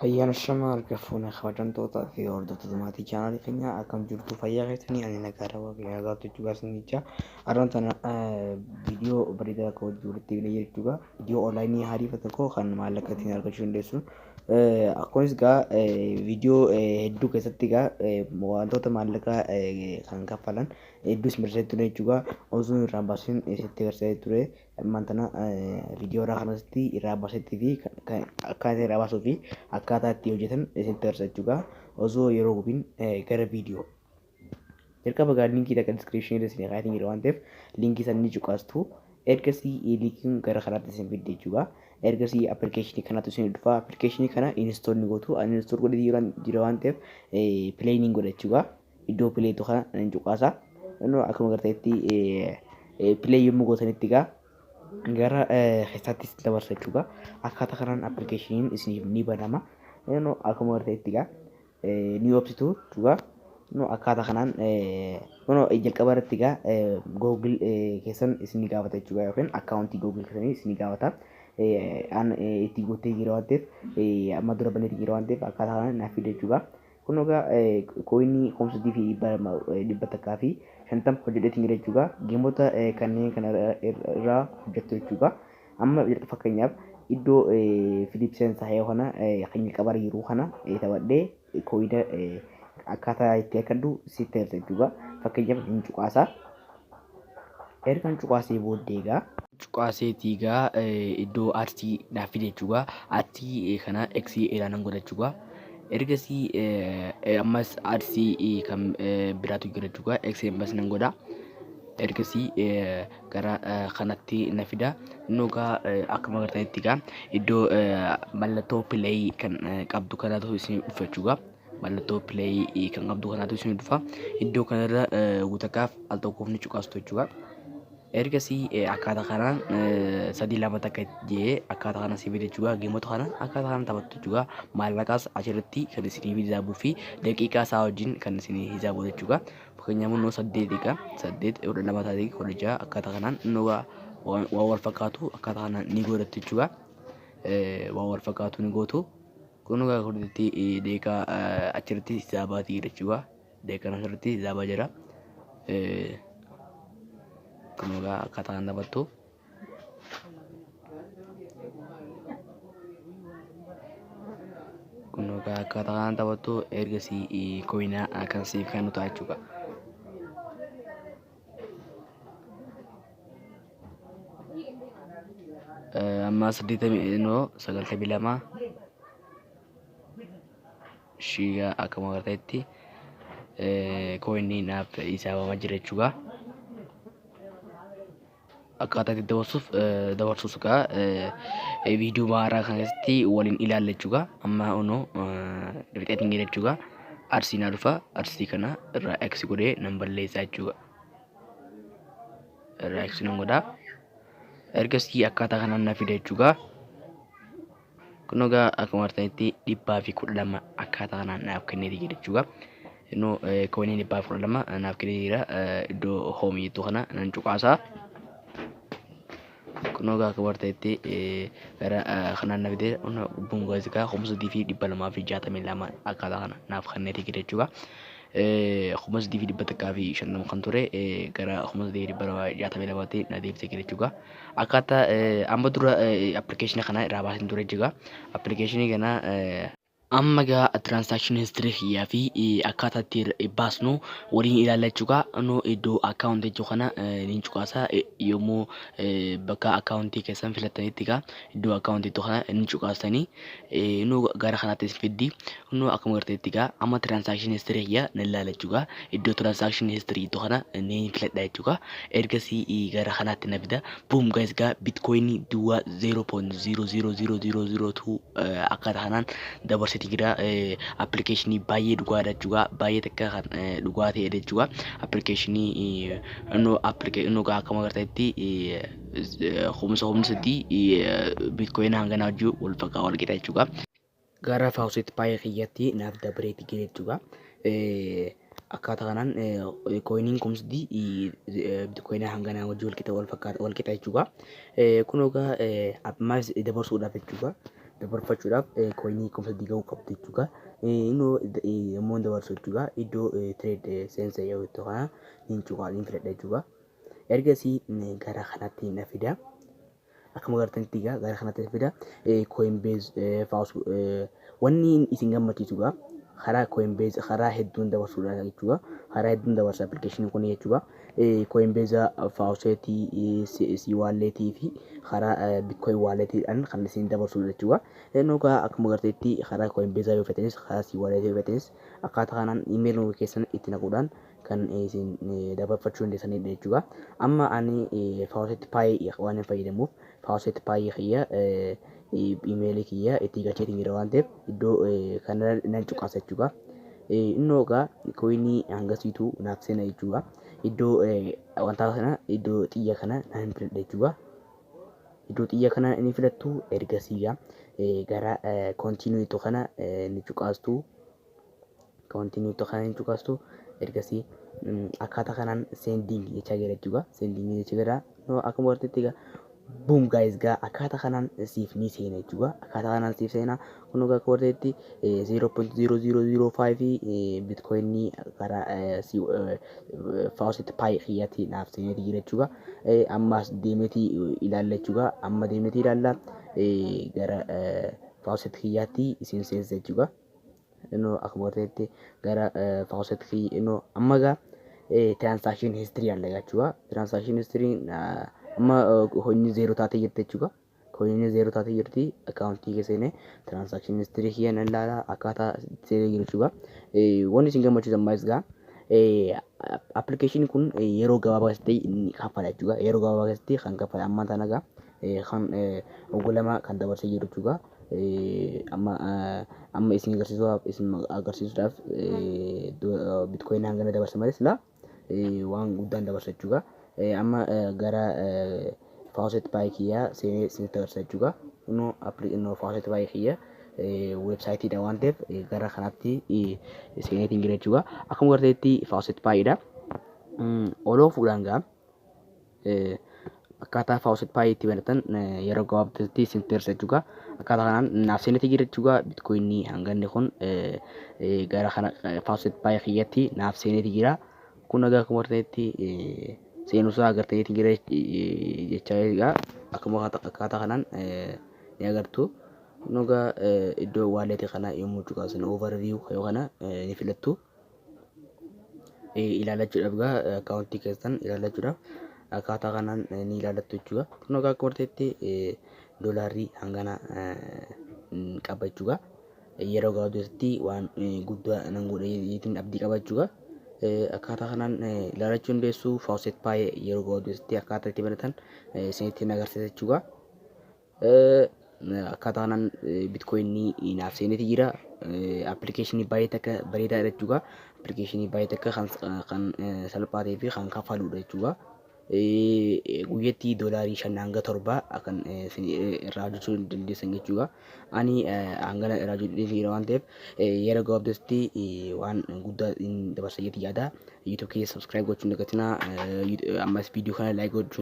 Hayyaan shama harka fuune kabajamtootaa fi hordoftoota maatii chaanaalii keenyaa, akkam jirtu? Fayyaa keessanii? Ani nagaadha, waaqayyo nagaatu jechuudha isin jecha. Har'aan tana viidiyoo bareedaa akka hojii walitti himne jechuudha. Viidiyoo onlaayinii hariifa tokko kan maallaqa ittiin argachuu dandeessu. Kunis egaa viidiyoo hedduu keessatti egaa wantoota maallaqa kan kaffalan hedduu isin barsiisaa ture jechuudha. Osoo irraan baasin isitti agarsiisaa ture. Ammaan tana viidiyoo irraa kanatti irraa baasetti fi akkaataa irraa baasuu fi akkaataa itti hojjetan isinitti agarsiisa jechuudha. Osoo yeroo gubin gara viidiyoo. Jalqaba egaa liinkii takka diskiripshinii irra isin kaayatiin jira waan ta'eef, liinkii san ni cuqaastu. Ergasii liinkiin gara kanaatti isin fidde jechuudha. Ergasii appilikeeshinii kanatu isin dhufa. Appilikeeshinii kana install ni gootu. Ani install godhee jira waan ta'eef, play ni godha jechuudha. Iddoo playtu kana ni cuqaasa. Akkuma agartanitti, play yommuu gootanitti egaa gara keessaatti isin dabarsa jechuudha. Akkaataa kanaan appilikeeshiniin isiniif ni banama. Akkuma agartanitti egaa ni obsitu jechuudha. Akkaataa kanaan jalqaba irratti egaa Google keessan isin gaafata jechuudha, yookiin akkaawuntii Google keessanii isin gaafata. An itti guuttee jira waan ta'eef, amma dura baneetii jira waan ta'eef, akkaataa kanaan naaf fide jechuudha. Kun egaa kooyinii 3150 hojjedheetiin jira jechuudha. Geemota kanneen kana irraa hojjettu jechuudha. Amma fakkeenyaaf iddoo Philips Saayoo kana kan jalqaba jiru kana taphadhee kooyina akkaataa itti argadhu sitti agarsiisa jechuudha. Fakkeenyaaf hin cuqaasa. Erga cuqaasee booddee egaa cuqaaseetii egaa iddoo ads naaf fide jechuudha. Ads kana X irraa nan godha jechuudha. Ergasii ammas ads kan biraatu jira jechuudha. X ammas nan godha. Ergasii gara kanatti na fida. Inni egaa akkuma agartanitti egaa iddoo mallattoo play kan qabdu kanatu isin dhufa jechuudha. Mallattoo play kan qabdu kanatu isin dhufa. Iddoo kanarra guutakaaf al tokkoof ni cuqaastu jechuudha. Ergasii akkaataa kanaan 3 2 1 jee akkaataa kana si fide jechuudha. Geemota kana akkaataa kanaan taphattu jechuudha. Maallaqaas achirratti kan isinii hisaabuu fi daqiiqaa isaa wajjin kan isinii hisaabu jechuudha. Fakkeenyaaf immoo 8 egaa 8, 12 taatee 16, akkaataa kanaan inni waan wal fakkaatu akkaataa kanaan ni godhattu jechuudha. Waan wal fakkaatu ni gootu. Kun egaa kudhanitti daqiiqaa achirratti hisaabaatii jechuudha. Daqiiqaan asirratti hisaabaa jira. Kun egaa akkaataa kanaan taphattu. Kun egaa akkaataa kanaan taphattu, ergasii kooyinaa kan siif kennu ta'a jechuudha. Amma 80, no, 92 shiigaa akkuma agartanitti kooyinii naaf hisaabamaa jira jechuudha. Akkaataa itti dabarsuuf dabarsuus egaa viidiyoo haaraa kana keessatti waliin ilaalla jechuudha. Amma onoo fixeetiin jira jechuudha. Ads naa dhufa. Ads kana irraa X godhee nan balleessaa jechuudha. Irraa X nan godha. Ergasii akkaataa kanaan na fida jechuudha. Kun egaa akkuma argitanitti 112 akkaataa kanaan naaf kenneeti jira jechuudha. Innoo koinii 112 naaf kennee jira. Iddoo home jettu kana nan cuqaasa. Kun egaa akkuma argitanitti gara kanaan na fide, bungazigaa 3262 akkaataa kana naaf kenneeti jira jechuudha. 3150 kan ture gara 3262tti na deebisee jira jechuudha. Akkaataa amma dura appilikeeshina kana irraa baasin ture jechuudha. Appilikeeshinii kana amma egaa transaction history kiyyaa fi akkaataa itti baasnu waliin ilaalla jechuudha. Nu iddoo account jechuu kana ni cuqaasa. Yommuu bakka akkaawuntii keessan filattanitti egaa iddoo account jettu kana ni cuqaastanii, nu gara kanaatti isin fiddi. Nu akkuma agartanitti egaa amma transaction history kiyya ni ilaala jechuudha. Iddoo transaction history jettu kana ni filadha jechuudha. Ergasii gara kanaatti na fida. Boom guys, egaa bitcoin duwwaa 0.000002 akkaataa kanaan dabarseeti jira. Appilikeeshinii baay'ee dhugaadha jechuudha. Baay'ee takka kan dhugaa ta'edha jechuudha. Appilikeeshinii innoo appilikeeshinii akkuma agartanitti kumsa kumni sadii bitcoin hangana wajjin wal fakkaa wal qixa jechuudha. Gara FaucetPay kiyyatti naaf dabreeti jira jechuudha. Akkaataa kanaan kooyiniin 3000 bitcoin hangana wajjin wal qixa, wal fakkaata, wal qixa jechuudha. Kun egaa ammaas dabarsuudhaaf jechuudha. Dabarfachuudhaaf coinii 3000 gahuu qabdu jechuudha. Inni yommuu dabarsu jechuudha, iddoo trade seensa yoo ta'u kana ni cuqaa, ni filadha jechuudha. Ergasii gara kanatti na fida. Akkuma agartanitti egaa gara kanatti fida. Coinbase faas wanni isin gammachiisu egaa karaa Coinbase karaa hedduun dabarsuudha jechuudha. Karaa hedduun dabarsa appilikeeshiniin kun jechuudha. Coinbase, faucetii, C walletii fi karaa Bitcoin walletiidhaan kan isin dabarsudha jechuudha. Inni egaa akkuma agarteetti karaa Coinbase yoo feetanis, karaa C walletii yoo feetanis, akkaataa kanaan iimeelii keessan itti naquudhaan kan isin dabarfachuu dandeessanidha jechuudha. Amma ani FaucetPay waan hin fayyadamuuf FaucetPay kiyya iimeelii kiyya itti galcheetiin jira waan ta'eef iddoo kana nan cuqaasa jechuudha. Inni egaa coinii hangasiitu naaf seena jechuudha. Iddoo wanta kana, iddoo xiyya kana nan filadha jechuudha. Iddoo xiyya kana ni filattu. Ergasii gara continue kana ni cuqaastu. Continue kana ni cuqaastu. Ergasii akkaataa kanaan sending jechaa jira jechuudha. Sending jechaa jira. Akkuma agartetti egaa, boom guys, gaa akkaataa kanaan siif ni seena jechuudha. Akkaataa kanaan siif seena. Kun egaa akka agartetti 0.0005 bitcoinii karaa FaucetPay kiyyatti naaf seeneeti jira jechuudha. Ammas deemeeti ilaalla jechuudha. Amma deemeeti ilaalla, gara faucet kiyyaatti isin seensa jechuudha. Innoo akkuma agartetti gara faucet kiyya innoo amma egaa transaction history ilaalla jechuudha. Transaction history amma coinii zero taatee jirti jechuudha. Coinii zero taatee jirti. Akkaawuntii keessa seenee transaction history kiyya nan ilaala, akkaataa seenee jiru jechuudha. Wanni isin gammachiisu ammas egaa appilikeeshiniin kun yeroo gabaabaa keessatti ni kaffala jechuudha. Yeroo gabaabaa keessatti kan kaffala. Ammaan tana egaa kan oguu lama kan dabarsee jiru jechuudha. Amma isin agarsiisuudhaaf bitcoin hangana dabarsa malee sila waan guddaan dabarsa jechuudha. Amma gara FaucetPay kiyyaa seenee isinitti agarsiisa jechuudha. Innoo FaucetPay kiyya weebsaayitiidha waan ta'eef gara kanatti seeneetiin jira jechuudha. Akkuma agarteetti FaucetPayidha. Oloo fuudhaan gaa akkaataa FaucetPay itti banatan yeroo gabaabatti isinitti agarsiisa jechuudha. Akkaataa kanaan naaf seeneetii jira jechuudha. Bitcoinii hanganni kun gara kana FaucetPay kiyyatti naaf seeneetii jira. Kun egaa akkuma agarteetti seenuusaa agarteetii jira jechaa egaa akkuma akkaataa kanaan ni agartu. Kun egaa iddoo walletii kana yommuu cuqaasan overview yoo kana ni filattu. Ilaalachuudhaaf egaa akkaawuntii keessan ilaalachuudhaaf akkaataa kanaan ni ilaalattu jechuudha. Kun egaa akkuma agarteetti doolaarrii hangana qaba jechuudha. Yeroo gabaabaa keessatti waan guddaa nan godha jeetiin abdii qaba jechuudha. Akkaataa kanaan ilaalachuu dandeessu. FaucetPay yeroo gabaabaa keessatti akkaataa itti banatan isinitti agarsiisa jechuudha. Akkaataa kanaan bitcoinii naaf seeneeti jira. Appilikeeshinii baay'ee takka bareedaadha jechuudha. Appilikeeshinii baay'ee takka kan salphaa ta'ee fi kan kafaludha jechuudha. Guyyatti doolaarii 5 hanga 7 kan irraa hojjechuu dandeessan jechuudha. Ani hangana irraa hojjedhee jira waan ta'eef yeroo gabaabatti waan guddaa dabarsa jeetii yaada. YouTube kiyya subscribe gochuun dagatinaa. Ammas viidiyoo kana like gochuun.